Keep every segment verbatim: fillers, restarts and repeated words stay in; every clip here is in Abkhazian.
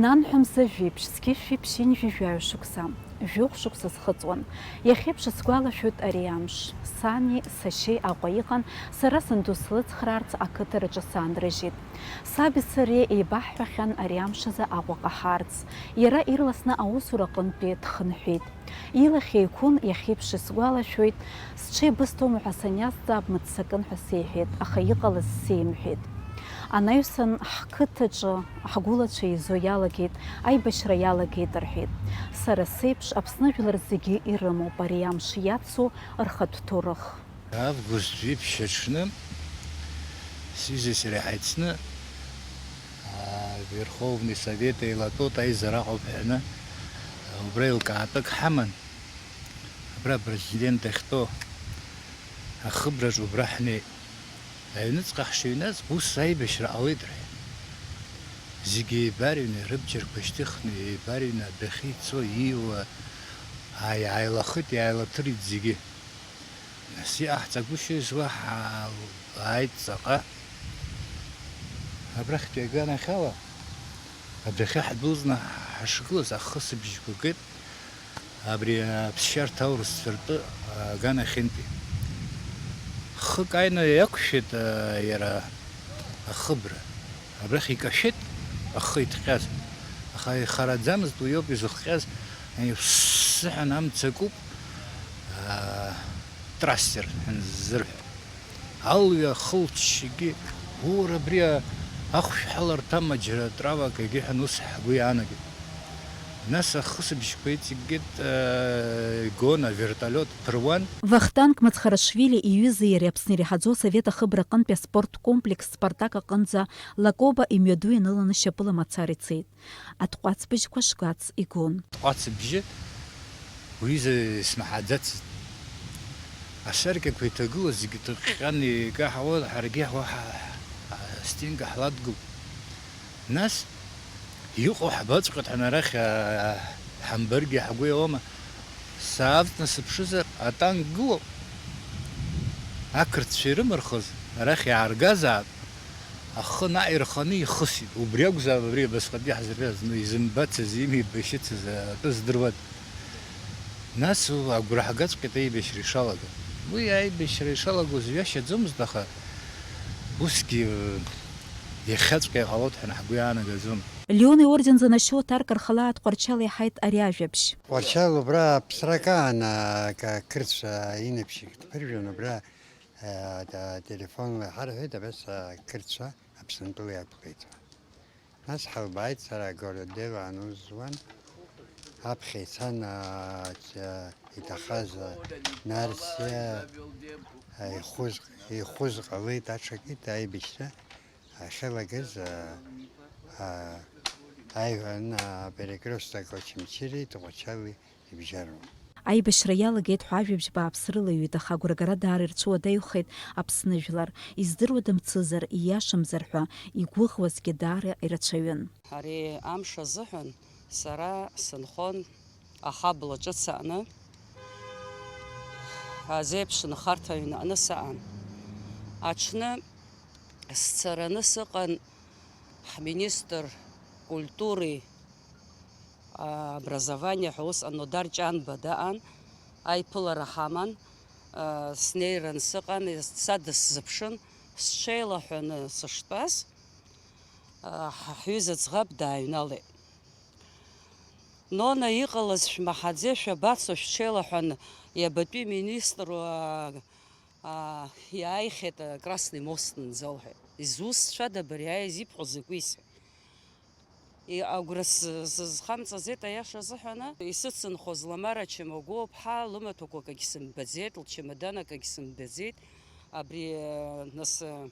Нанҳәа мза жәиԥшь, зқьышә жәиԥшьынҩажәи жәаҩа шықәса, жәохә шықәса схыҵуан. Иахьеиԥш исгәалашәоит ари амш. Сани сашьеи Аҟәа иҟан, сара санду слыцхраарц ақыҭараҿы саанрыжьит. Саби сареи еибаҳҳәахьан ари амш азы Аҟәа ҟаҳарц. Иара ирласны аусура аҟынтәи дхынҳәит. Илахь еиқәын, иахьеиԥш исгәалашәоит, сҽеибысҭома ҳәа саниазҵаа, бмыццакын ҳәа сеиҳәеит, аха иҟалаз сеимҳәеит. Анаҩсан ҳқыҭаҿы ҳгәылацәа еизо иалагеит, аибашьра иалагеит рҳәеит. Сара сеиԥш Аԥсны жәлар зегьы ирымоуп ари амш иацу рхатә ҭоурых. Август жәиԥшь аҽны сҩызеи сареи ҳаицны, аа, Верховный Совет еилатәоуп, аизара аҟоуп ҳәаны, убра еилкаатәык ҳаман. Абра апрезидент дахьтәоу ахыбраҿ убра ҳнеит. Аҩныҵҟа ҳшыҩназ, ус аибашьра ҟалеит рҳәеит. Зегьы еибарыҩны, рыбџьарқәа шьҭыхны, еибарыҩны адәахьы ицо, ииуа, ааи-, ааилахеит, иааилаҭырит зегьы. Нас иҟаҳҵагәышьоз уаҳа ааит ҵаҟа. Абрахьтәи аганахьала адәахьы ҳдәылҵны ҳашгылаз ахысыбжьқәа геит абри аԥсшьарҭа аурысцәа ртәы аганахьынтәи. Хык ааины иақәшәеит, а, иара ахыбра. Абрахь икашәеит ахы иҭҟьаз. Аха ихараӡамызт, уиоуп изыхҟьаз, ани, фссыҳәан амца акуп, аа, трастер ҳәа ззырҳәо. Алҩа хылҵшьагьы, ур, абри ахәшә ҳаларҭама џьара травак, егьи ҳәа ус ҳгәы иаанагеит. Нас ахысыбжьқәа иҵегьгьы, э, игон, авертолиот ԥыруан. Вахтанг Мацхарашвили иҩызеи иареи Аԥсны иреиҳаӡоу асовет ахыбра аҟынтәи аспорт комплекс Спартак аҟынӡа Лакоба имҩаду ианыланы шьапыла мацара ицеит. Атҟәацбыжьқәа шгац игон. Тҟәацбжьы уҩыза исмаҳаӡацызт. Ашаркьақәа иҭагылаз зегьы ҭыҟьҟьан икаҳауа, ҳаргьы ҳуа ҳа-, ҳа-, астенга ҳладгылт. Нас иҟоу ҳбаҵәҟьоит ҳәа арахь, аа, ҳамбаргьы ҳгәы иауама? Саавҵны сыԥшызар, атанк гылоуп. Ақырҭцәа ирымырхыз арахь иааргазаап. Ахы наҟ ирханы ихысит. Убри акәзаап абри абасҟатәи ҳзырҳәаз, ну, изымбацыз, имеибашьыцыз атәы здыруада. Нас агәра ҳгаҵәҟьеит аибашьра ишалаго. Уи аибашьра ишалагоз ҩашьаӡомызт, аха усгьы иахьаҵәҟьа иҟалоит ҳәа ҳгәы иаанагаӡом. Леон иорден занашьоу аҭаркархала Тҟәарчал иаҳаит ари ажәабжь. Тҟәарчал убра аԥсрак аан, а, ка-, қырҭцәа инаԥшьык дԥыржәон, убра, а, та-, телефонла иҳарҳәеит, абас, а, қырҭцәа Аԥсынтәыла иақәлеит ҳәа. Нас ҳалбааит, сара Городела анус зуан, аԥхьа ицан, а, ц-, иҭахаз, а, Нарсиа, а, ихәыз, ихәыз ҟалеит, аҽакит аибашьра ахьалагаз, а, а, аиҳәан, а, перекресток Очамчыреи Тҟәарчали ибжьароуп. Аибашьра иалагеит ҳәа ажәабжь бааԥс рылаҩит, аха агәрагара даара ирцәуадаҩхеит Аԥсны жәлар. Издыруада мцызар, ииашамзар ҳәа игәыӷуазгьы даара ирацәаҩын. Ари амш азыҳәан сара сынхон ахабла ҿыц аҟны, азеиԥш нхарҭа аҩнаҟны саан. Аҽны сцараны сыҟан ҳминистр культуреи, а, образование ҳәа усҟан Нодар Ҷанба даан, аиԥылара ҳаман, а, снеиран сыҟан, са дысзыԥшын, сҽеилаҳәаны сыштәаз, а, ҳ-, ҳҩыза ӡӷаб дааҩналеит. Нона, иҟалаз шәмаҳаӡеи, шәабацо, шәҽеилаҳәан, иабатәи министру, а, а, иааихьеит, а, Красный мост нӡа лҳәеит. Изусҭцәада абри ааиз ибҳәо закәи? И-, агәра с-, сызхамҵаӡеит, аиаша азыҳәан, исыцынхоз Ламара Чамагәуаԥҳа лымаҭәақәа акагь сымбаӡеит, лчамадан акагь сымбаӡеит. Абри, а, нас, а,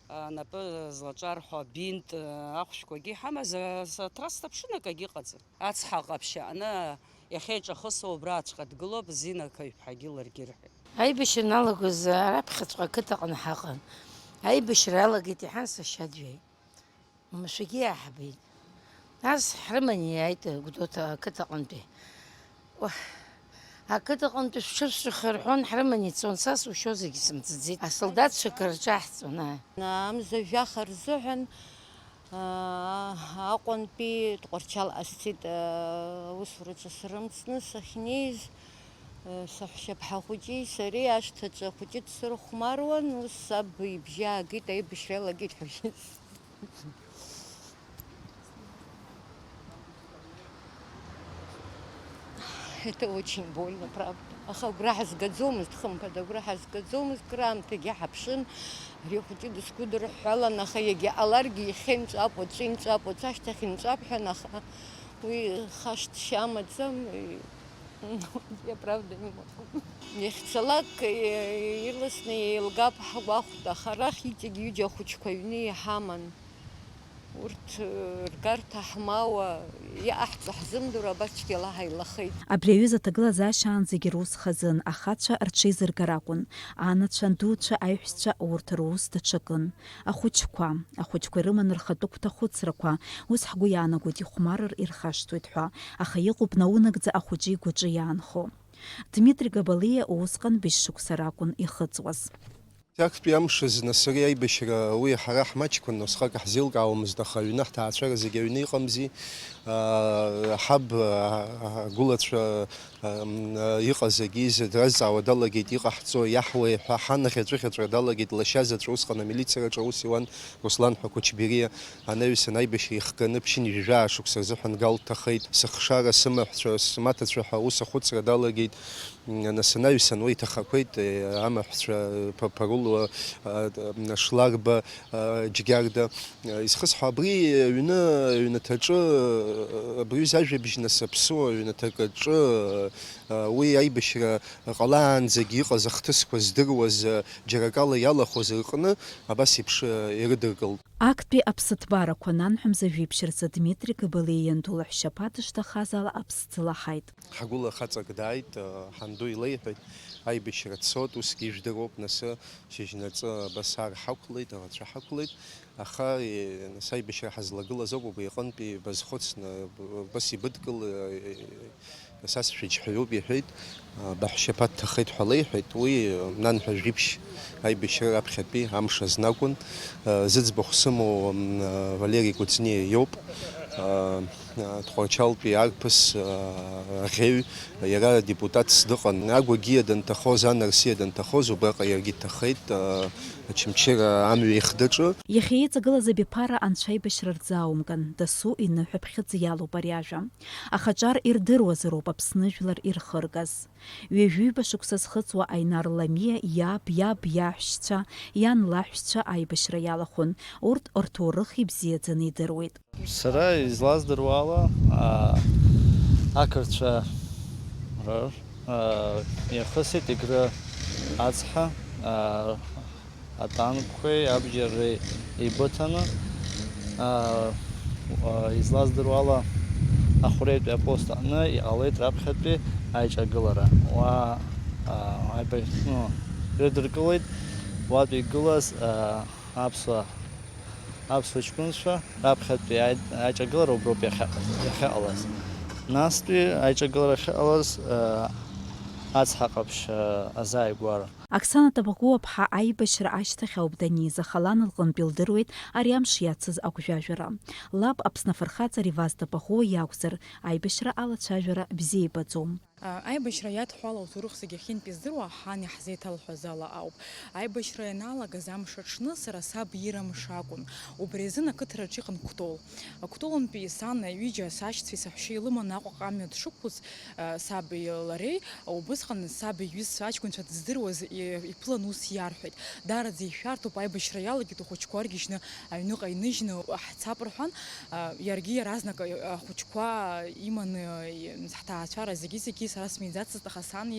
анапы злаҿарҳәо абинт, а, ахәшәқәагьы иҳамаз, а, с-, атрасса аԥшын акагь ыҟаӡам. Ацҳа ҟаԥшь аҟны иахьа иҿахысуа убраҵәҟьа дгылоуп, Зина Қаҩԥҳагьы ларгьы рҳәеит. Аибашьра аналагоз, а, раԥхьаҵәҟьа ақыҭаҟны ҳаҟан. Аибашьра алагеит, иҳан сашьа дҩеит. Мшәагьы иааҳбеит. Нас ҳрыманы иааит Гәдоуҭа ақыҭаҟынтәи. Уа, ақыҭаҟынтәи шәҽышәҵәахы рҳәон, ҳрыманы ицон, са сушьо зегьы сымҵаӡеит. Асолдаҭцәа акы рҿаҳҵон, ааи. Амза жәаха рзыҳәан Аҟәантәи Тҟәарчал ҟасҵеит, аусураҿы срымҵны сахьнеиз, саҳәшьаԥҳа хәыҷи сареи ашҭаҿы ахәыҷы дсырхәмаруан, ус саб ибжьы аагеит, аибашьра иалагеит ҳәа. Это очень больно, правда. Аха агәра ҳазгаӡомызт, хымԥада, агәра ҳазгаӡомызт, краамҭагьы ҳаԥшын, ари ахәыҷы дысгәыдырҳәҳәалан, аха иагьа ҟаларгьы ихьынҵәап, уаҵәы инҵәап, уаҵәашьҭахь инҵәап ҳәан, аха уи хашҭшьа амаӡам, я правда не могу. Иахьцалак, э, ирласны еилгап ҳгәахәт, аха арахь иҵегь ҩыџьа ахәыҷқәа аҩны иҳаман. Урҭ, э, ргарҭа ҳмауа, иҟаҳҵо ҳзымдыруа абас цәгьала ҳаилахеит. Абри аҩыза аҭагылазаашьаанӡагьы рус хазын, ахацәа рҽеизыргар акәын. Анацәа, андуцәа, аиҳәшьцәа, урҭ рус даҽакын. Ахәыҷқәа, ахәыҷқәа ирыман рхатәы гәҭахәыцрақәа, ус ҳгәы иаанагоит ихәмарыр ирхашҭуеит ҳәа, аха иҟоуп наунагӡа ахәыҷы игәаҿы иаанхо. Дмитри Габалиа усҟан быжь шықәса ракәын ихыҵуаз. Актәи амш азы нас ари аибашьра уи ҳара ҳмаҷқәан усҟак ҳзеилкаауамызт, аха аҩны ҳҭаацәара зегьы аҩны иҟамзи, аа, ҳаб, аа, агәылацәа, ам, иҟаз агьиза дразҵаауа далагеит, иҟаҳҵо, иаҳуеи ҳәа ҳанаӷьаҵәыӷьаҵәра далагеит, лашьа заҵә усҟан амилициараҿы аус иуан Руслан ҳәа Қәычбериа, анаҩсан аибашьра ихганы ԥшьынҩажәа шықәса рзыҳәан Гал дҭахеит, сыхшара, сымаҳәцәа, смаҭацәа ҳәа аус ахәыцра далагеит. Нас анаҩсан уа иҭахақәеит, э, амаҳәцәа, э, Ԥа-, Ԥарулуа, э, Шларба, э, Џьгьарда. Э, изхысҳәо абри аҩны, аҩнаҭаҿы, э, абри аҩыза ажәабжь нас аԥсуа аҩнаҭаҿы, э, уи аибашьра ҟалаанӡагь иҟаз ахҭысқәа здыруаз, э, џьара акала иалахәыз рҟны абас еиԥш, э, ирыдыркылт. Актәи аԥсыҭбарақәа нанҳәа мза жәиԥшь рзы Дмитри Габалиа ианду лаҳәшьаԥа дышҭахаз ала аԥсӡы лаҳаит. Ҳгәыла хаҵак дааит, ҳанду илеиҳәеит, аибашьра дцоит, усгьы ижәдыруоуп, нас шьыжьнаҵы абас ар ҳақәлеит, аӷацәа ҳақәлеит, аха, е, нас аибашьра ҳазлагылаз ауп, убри аҟынтәи базхәыцны, б-, убас ибыдкыл, е, са сшәыџьҳәаҩуп, иҳәеит, баҳәшьаԥа дҭахеит ҳәа леиҳәеит, уи нанҳәа жәиԥшь аибашьра раԥхьатәи амш азын акәын, зыӡбахә сымоу, м, Валери Кәыҵниа иоуп. Тҟәарчалтәи арԥыс, аӷьеҩ, иара депутатс дыҟан. Агәагьиа данҭахоз, анарсиа данҭахоз, убраҟа иаргьы дҭахеит, Очамчыра амҩа ихдаҿы. Иахьа иҵагылаз абиԥара анцәа аибашьра рзааумган, дасу иныҳәаԥхьыӡ иалоуп ари ажәа. Аха аҿар ирдыруазароуп Аԥсны жәлар ирхыргаз. Ҩажәиба шықәса зхыҵуа Аинар Ламиа иаб, иаб иаҳәшьцәа, иан лаҳәшьцәа аибашьра иалахәын, урҭ рҭоурых ибзиаӡаны идыруеит. Сара излаздыруа ала, аа, ақырҭцәа рыр, аа, иахысит Егры ацҳа, аа, атанкқәеи абџьари еибыҭаны, аа, аа, излаздыруа ала, Ахәреитәи апост аҟны иҟалеит раԥхьатәи аиҿагылара. Уа, аа, аибашь-, ну, ирыдыркылеит уатәи игылаз, аа, аԥсуа, аԥсуа ҷкәынцәа раԥхьатәи аи-, аиҿагылара уброуп иахьа-, иахьыҟалаз. Настәи аиҿагылара ахьыҟалаз, аа, ацҳа ҟаԥшь, аа, азааигәара. Оксана Тапаӷәуа-ԥҳа аибашьра ашьҭахь ауп даниз, аха лан лҟынтә илдыруеит ари амш иацыз агәжәажәара. Лаб Аԥсны афырхаҵа Реваз Тапаӷәуа иакәзар, аибашьра алацәажәара бзиа ибаӡом. Аибашьра иадҳәо ала уҭоурых зегьы ахьынтәиздыруа ҳан иаҳзеиҭалҳәаз ала ауп. Аибашьра ианалагаз амш аҽны сара саб ирамш акәын. Убри азын ақыҭараҿ иҟан Кәтол. Кәтолынтәи сан, ҩыџьа сашьцәеи саҳәшьеи лыманы Аҟәаҟа амҩа дшықәыз, саби лареи, убысҟан саб иҩызцәа аҷкәынцәа дыздыруаз, и-, иԥылан ус иарҳәеит. Даараӡа ишәарҭоуп, аибашьра иалагеит, ухәыҷқәа ыргьежьны аҩныҟа иныжьны ҳцап рҳәан, иаргьы иаразнак ахәыҷқәа иманы, ҳҭаацәара зегьы-зегьы сара смиӡацызт, аха сан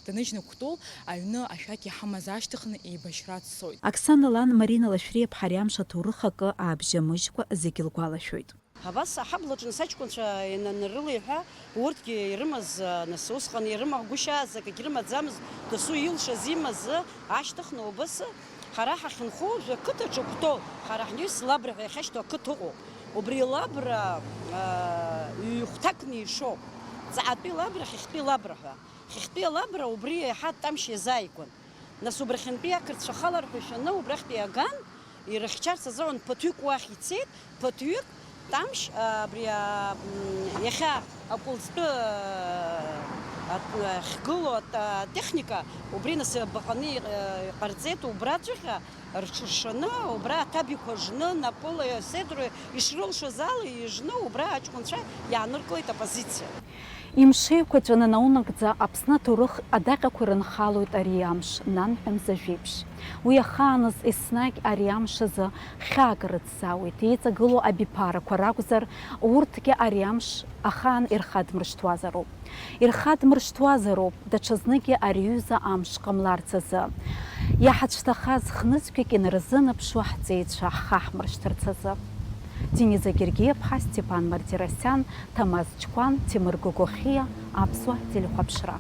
даныжьны Кәтол аҩны ашәақь иҳамаз аашьҭыхны еибашьра дцоит. Оксана лан Марина Лашәриаԥҳа ари амш аҭоурых акы аабжьамыжькәа зегьы лгәалашәоит. Абас аҳаблаҿы нас аҷкәынцәа иананрылеиҳәа, урҭгьы ирымаз, нас усҟан ирымагәышьааз акгьы рымаӡамызт, дасу илшаз имаз аашьҭыхны убыс ҳара ҳахьынхо уажәы ақыҭаҿы Кәтол, ҳара ҳнеис Лабра ҳәа иахьашьҭоу ақыҭа ыҟоуп. Убри Лабра, аа, ҩ-хәҭакны ишоуп. Ҵаҟатәи Лабра, хыхьтәи Лабра ҳәа. Хыхьтәи Лабра убри еиҳа Тамшь иазааигәан. Нас убрахьынтәи ақырҭцәа халар ҳәа ишәаны убрахьтәи иаган, Ирыхьчарц азыҳәан ԥыҭҩык уахь ицеит, ԥыҭҩык Тамшь, абри, а, м, иахьа акәылӡтәы, а, ат-, ахьгылоу ат-, атехника, убри нас баҟаны иҟ-, иҟарҵеит, убраҵәҟьа рҽыршаны, убра аҭабиқәа жны, напыла, седруа ишрылшоз ала ижны, убра аҷкәынцәа иааныркылеит апозициа. Имшеиқәаҵәаны наунагӡа Аԥсны аҭоурых адаҟьақәа ирынхалоит ари амш, нанҳәа мза жәеиԥшь. Уи ахааназ еснагь ари амш азы хьаак рыцзаауеит, еиҵагылоу абиԥарақәа ракәзар, урҭгьы ари амш ахаан ирхадмыршҭуазароуп. Ирхадмыршҭуазароуп, даҽазныкгьы ари аҩыза амш ҟамларц азы. Иаҳацәҭахаз хнызқьҩык инарзынаԥшуа ҳҵеицәа ҳхаҳмыршҭырц азы. Дениза Гергиаԥҳа, Степан Мардиросиан, Ҭамаз Чқәан, Ҭемыр Гогохиа, Аԥсуа телехәаԥшра.